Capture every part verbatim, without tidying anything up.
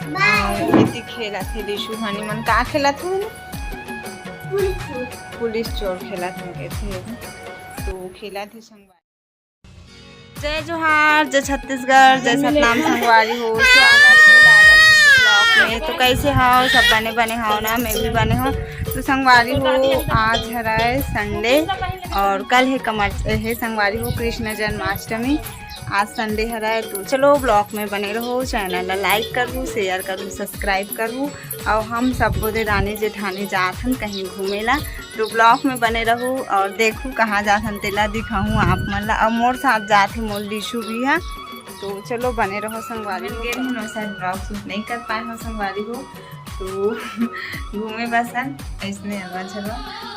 अउ एती खेलत हे लिशु हनी मन। का खेलत हे? पुलिस चोर खेलत हे, कथे। तो खेलत हे संगवारी। जय जोहार, जय छत्तीसगढ़, जय सतनाम संगवारी हो। स्वागत हे लाडा vlog में। तो कैसे हव सब? बने बने हव ना? मैं भी बने हव। तो संगवारी हो, आज हरय Sunday अउ कल हे कमर हे संगवारी हो कृष्ण जन्माष्टमी। आज Sunday हरय, तो चलो vlog में बने रहो, channel ला like करू, share करू, subscribe करू। अउ हम सबो देरानी जेठानी जात हन कहीं घूमे ला, तो vlog में बने रहू अउ देखू कहाँ जात हन तेला दिखाहूँ आप मन ला। अउ मोर साथ जात हे मोर लिशु भी हा, तो चलो बने रहो संगवारी हो। गे रहे शायद vlog shoot नहीं कर पाए हो संगवारी हो, तो घूमे बसन ऐसने आवा चलो।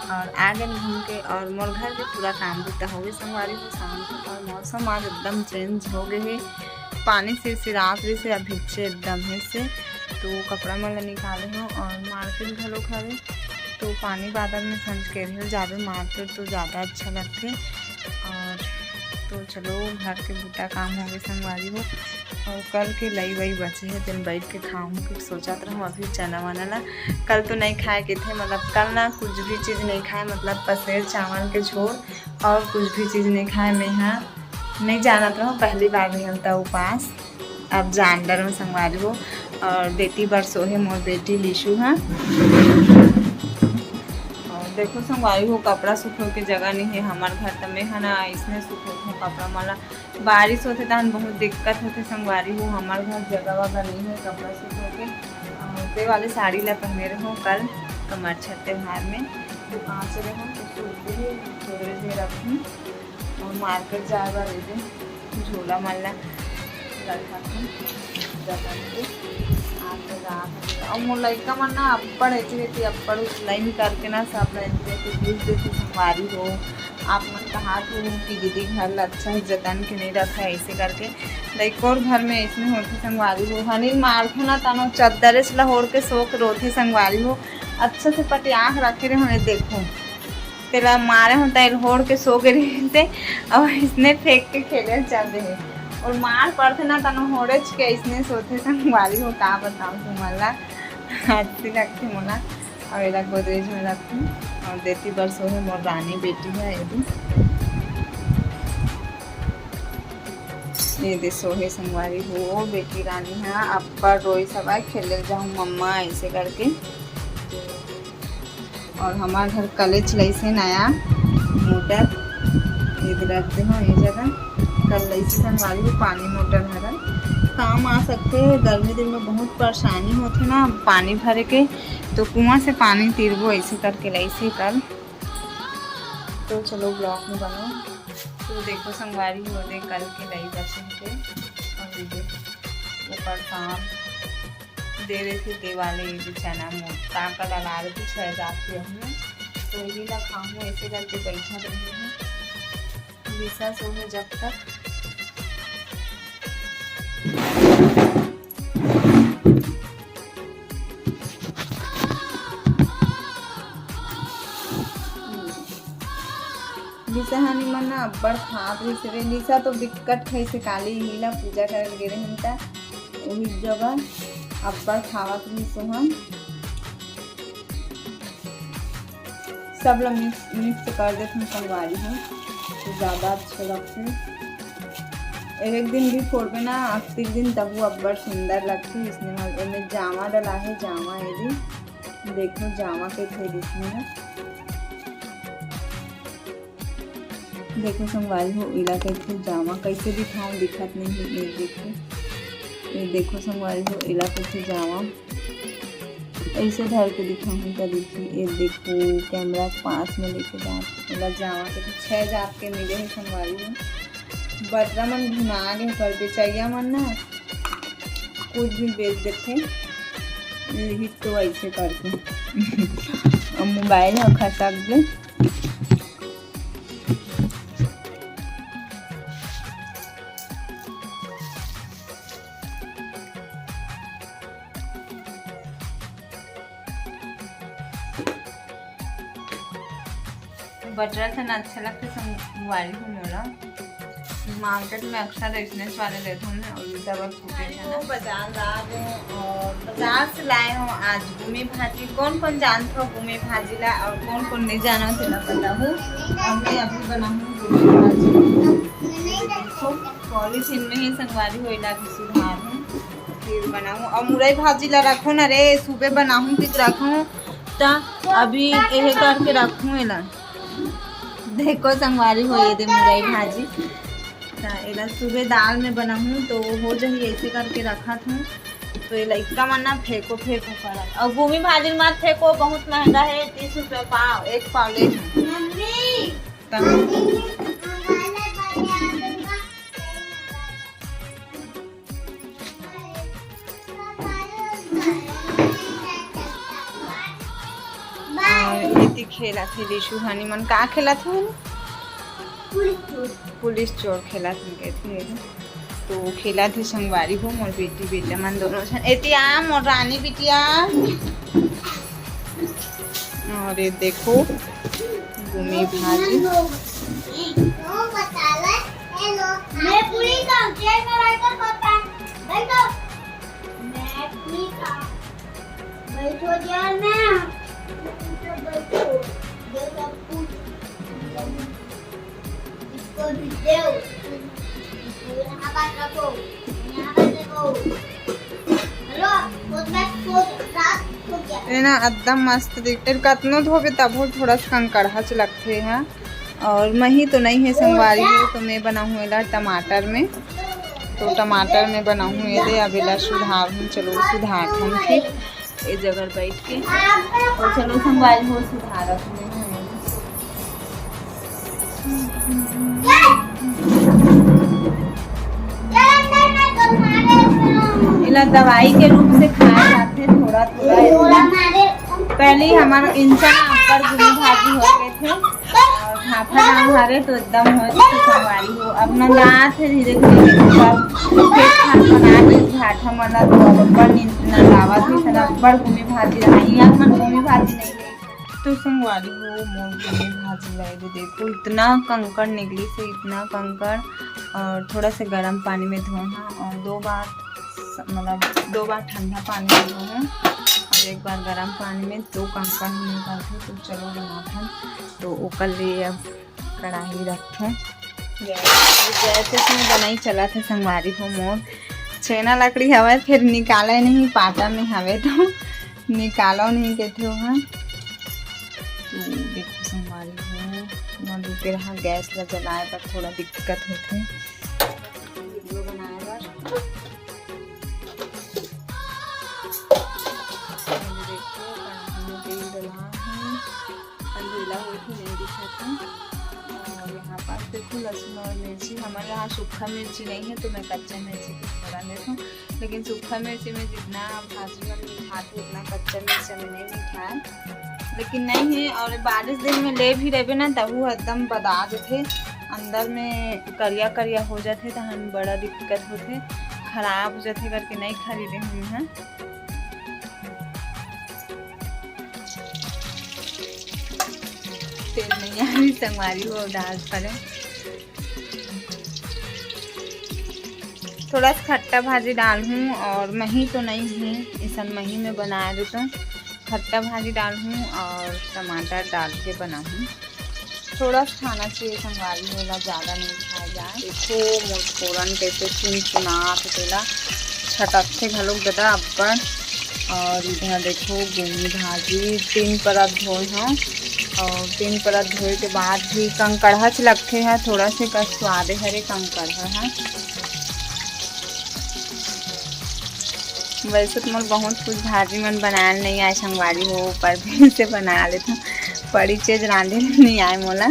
अउ आ गए घूम के अउ मोर घर के पूरा काम बुता हो गए संगवारी हो शाम को। अउ मौसम आज एकदम change हो गए हे, पानी सिरसिरात रहिसे अभी से एकदम हे से। तो कपड़ा मन ला निकाले हो अउ market घलो हवे, तो पानी बादल में संझ के रहे जाबे market तो ज़्यादा अच्छा लगथे। अउ तो चलो घर के बुता काम हो गए संगवारी हो। अउ कल के लई वई बचे हे, तेन बैठ के खाऊँ के सोचत रहूँ अभी चना वना ला। कल तो नहीं खाए के थे, मतलब कल ना कुछ भी चीज़ नहीं खाए, मतलब पसेर चावल के छोड़ अउ कुछ भी चीज़ नहीं खाए। मैं हा नहीं जानत रहूँ, पहली बार रहल था उपास। अब जान डर में संगवारी हो। अउ बेटी बर सोहे मोर बेटी लिशु हा। अउ देखो संगवारी हो, कपड़ा सुखो के जगह नहीं है हमार घर, त मैं हा ना इसने सुखो कपड़ा मला। बारिश होथे तहन बहुत दिक्कत होथे संगवारी हो, हमार घर जगह वगह नहीं है कपड़ा सुखो के। अउ ते वाले साड़ी ला पहने रहो कल कमरछठ त्योहार में, तो पाँच रहो तो सूख भी थोड़े देर रखूँ। अउ market जाए बर एदे झोला मन ला रखत हन, जतन के। आज तो रात हो गया। अउ मोर लइका मन ना अब्बड़ एती एती अब्बड़ उछलई निकाल के ना सब ला एती एती घीच देथे संगवारी हो। आप मन कहात हो कि दीदी घर ला अच्छा से जतन के नहीं रखा है, ऐसे करके लइकोर घर में ऐसने होथे संगवारी हो। हनी मारथो ना तनो चद्दरे से ला ओढ़ के सो के रोथे संगवारी हो। अच्छा से पटिया के रखे रहे होने देखो। तेला मारे हो त एल ओढ़ के सो गे रहिस हे, अउ इसने फेंक के खेले चल दे हे। अउ मार पड़थे ना, तनो होड़ेच के इसने सोथे संगवारी हो, का बताऊं तुमन ला, हंसी लगथे मोला। अउ एला गोदरेज में रखथन, अउ देती बर सोहे मोर रानी बेटी हे, ये भी, ये दे सोहे संगवारी हो, बेटी रानी हा, अब्बड़ रोई सवाय खेले जाऊं मम्मा, ऐसे करके। अउ हमार घर कलेच लइसे नया मोटर, ये दे रख दे हो ये जगह। कल लइसे संगवारी हो पानी मोटर हरा काम आ सकथे। गर्मी दिन में बहुत परेशानी होथे ना पानी भरे के, तो कुआं से पानी तीरबो ऐसे करके लइसे कल। तो चलो vlog में बनो। तो देखो संगवारी हो दे कल के लई बचन के, अउ ये दे ऊपर काम दे रहे थे, दे वाले ये जो चना मोटा का डला रहे थे, छह जात के हमने, तो ये ना खाऊं, ऐसे करके बैठा रही हूँ। लिशा सोहे जब तक। लिशा हनी मन ना अब्बड़ खात रहिस रे। लिशा तो बिक्कट खाइस काली, इही ला पूजा करे गे रहिन त उही जगह अब्बड़ खावत रहिस ओहन। सब ला mix, mix कर देथन संगवारी हो, तो ज़्यादा अच्छा लगथे। एक एक दिन भी फोड़बे ना, अस्तिक दिन तबू अब्बड़ सुंदर लगथे। इसने में एमे जामा डला है, जामा ये दे, देखो जामा के थे इसमें ना। देखो संगवारी हो, एला कहिथे जामा, कैसे दिखाऊं, दिखत नहीं है। ये देखो, ये देखो संगवारी हो, एला कहिथे जामा। ऐसे धर के दिखाऊं त दिखी। ये देखो, कैमरा के पास में लेके जात, एला जामा के तो छह जात के मिले है संगवारी हो। बटरा मन भुना गे, पर बेचैया मन ना कुछ भी बेच देथे, यही तो ऐसे करके। अब मोबाइल ह खसक गे। बटरा से ना अच्छा लगता, संगवारी हो मोला। मार्केट में अक्सर इसने वाले लेथन और ये सब अब फूटे हैं ना। बाजार ला गए और बाजार से लाए हो आज गुमी भाजी। कौन कौन जानत हो गुमी भाजी ला और कौन कौन नहीं जानो तेला बताहूँ। और मैं अभी बनाहूँ गुमी भाजी। देखो, पॉलीथीन में ही संगवारी हो, इला भी सुधार हूँ, फिर बनाहूँ। और मुरई भाजी ला रखो ना रे, सुबह बनाहूँ फिर रखूँ, त अभी यही करके रखूँ एला। देखो संगवारी हो, ये दे मुरई भाजी, त एला सुबह दाल में बनाहूँ तो हो जाही, ऐसे करके रखत हूँ। तो एला इतना मन ना फेंको, फेंको करत। और गुमी भाजी मत फेंको, बहुत महंगा है, तीस रुपया पाव, एक पाव ले। मम्मी, तब मम्मी, हमारे बर्थडे आ गया। और एती खेलत हे लिशु हनी मन। का खेलत हे? पुलिस चोर खेलत हे, कहत हे। तो खेलत हे संगवारी हो, मोर बेटी बेटा मन दोनों झन। एती आ मोर रानी बिटिया। और ये देखो गुमी भाजी। मैं पूरी काम चेक कराई तो पता। बैठो। मैं पूरी काम। बैठो यार ना। बैठो, बैठो। देखो, पूरी। इसको भी दो। इसको यहाँ पर रखो। यहाँ पर रखो। हेलो, खुद बैठ, खुद रात हो गया। ये ना एकदम मस्त दिख, कतनो धोबे तभो थोड़ा सा कंकड़हा च लगथे हा। और मही तो नहीं है संगवारी हो, तो मैं बनाहूँ एला टमाटर में। तो टमाटर में बनाहूँ ये दे, अब एला सुधार हूँ। चलो सुधार हम फिर ए जगह बैठ के। और चलो संगवारी हो, सुधारत हूँ। एला दवाई के रूप से खाए जाथे थोड़ा थोड़ा। पहले ही हमारा इंसान अब्बड़ गुमी भाजी हो गए थे और भाफा ना भरे तो एकदम हो जथे संगवारी हो। अब ना जात है धीरे धीरे सब खेत खार बना के भाठा मन ला तो अब्बड़ नींद ना लावत है, इतना अब्बड़ गुमी भाजी रहा। यहाँ मन गुमी भाजी नहीं गई। तो संगवारी हो, मोर गुमी भाजी ला ये देखो, इतना कंकड़ निकली से, इतना कंकड़। और थोड़ा से गर्म पानी में धोए हैं और दो बार स-, मतलब दो बार ठंडा पानी में धोए हैं और एक बार गर्म पानी में। दो कंकड़ निकालते तो चलो बनाथन। तो ओकर लिए अब कढ़ाई रखथों। गैस, गैस में बनाई चलत हे संगवारी हो मोर। छेना लकड़ी हवय, फिर निकाले नहीं, पाटा में हवे तो निकालो नहीं कहथे ओहा। तो देखो संगवारी हो, मोर रुके रहा, गैस ला जलाए बर थोड़ा दिक्कत होथे वीडियो बनाए बर। ये देखो, कढ़ाई में तेल डला है, अंधेला होत ही नहीं दिखत है। और यहाँ पास देखो लहसुन और मिर्ची, हमारे यहाँ सूखा मिर्ची नहीं है तो मैं कच्चा मिर्ची के फोरन देती हूँ, लेकिन सूखा मिर्ची में जितना भाजी में मिठाथे उतना कच्चा मिर्चा में नहीं मिठाए। लेकिन नहीं है, और बारिश दिन में ले भी रहबे ना तहू एकदम बदा देथे, अंदर में करिया करिया हो जाथे, तहन बड़ा दिक्कत होथे, खराब हो जाथे करके नहीं खरीदे हूँ मैं। तेल नहीं आ रही संगवारी हो दाल पर। थोड़ा सा खट्टा भाजी डालहूँ और मही तो नहीं है, इसन मही में बनाए दे तो खट्टा भाजी डालहूँ और टमाटर डाल के बनाहूँ। थोड़ा सा खाना चाहिए संगवारी हो, ला ज्यादा नहीं खाया जाए। देखो मोर फोरन कैसे चुनचुनात हे, तेला छटकथे घलोक ददा अब्बड़। और इधर देखो गुमी भाजी तीन परत धोए हूँ और तीन परत धोए के बाद भी कंकड़हा च लगथे है, थोड़ा से कस स्वादे हरे कंकड़हा है। वैसे तो मोर बहुत कुछ भाजी मन बनाए नहीं आए संगवारी हो, पर फिर से बना लेथों। बड़ी चीज रांधे नहीं आए मोला।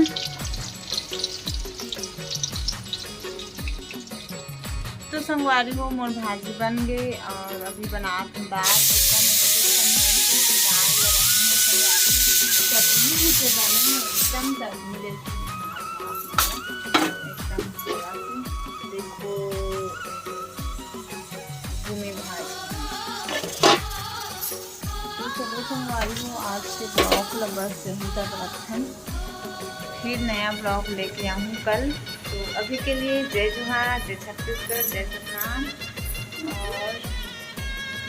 तो संगवारी हो मोर भाजी बन गए और अभी बनात हूँ दाल। एकदम ऐसे एकदम नरम से दाल ला रखना है संगवारी। चटनी भी तो बने हैं, एकदम चटनी जैसी। एकदम थोड़ा सी देखो गुमी भाजी। तो चलो संगवारी हो, आज के vlog ला बस यहीं तक रखथन, फिर नया vlog लेके आऊँ कल। तो अभी के लिए जय जोहार, जय छत्तीसगढ़, जय सतनाम और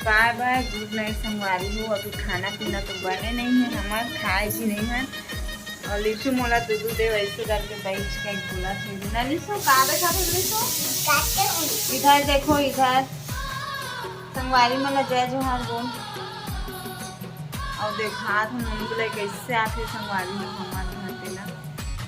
बाय बाय, गुड नाइट संगवारी हो। अभी खाना पीना तो बने नहीं है हमार, खाए भी नहीं है। और लिशु मोला दूधू दे, वैसे करके बैठ के बोला थे ना लिशु, का देखा थे लिशु? इधर देखो, इधर संगवारी मन ला जय जोहार बोल। और देखा थे मम्मी बोला कैसे आते संगवारी हो हमारे घर पे ना।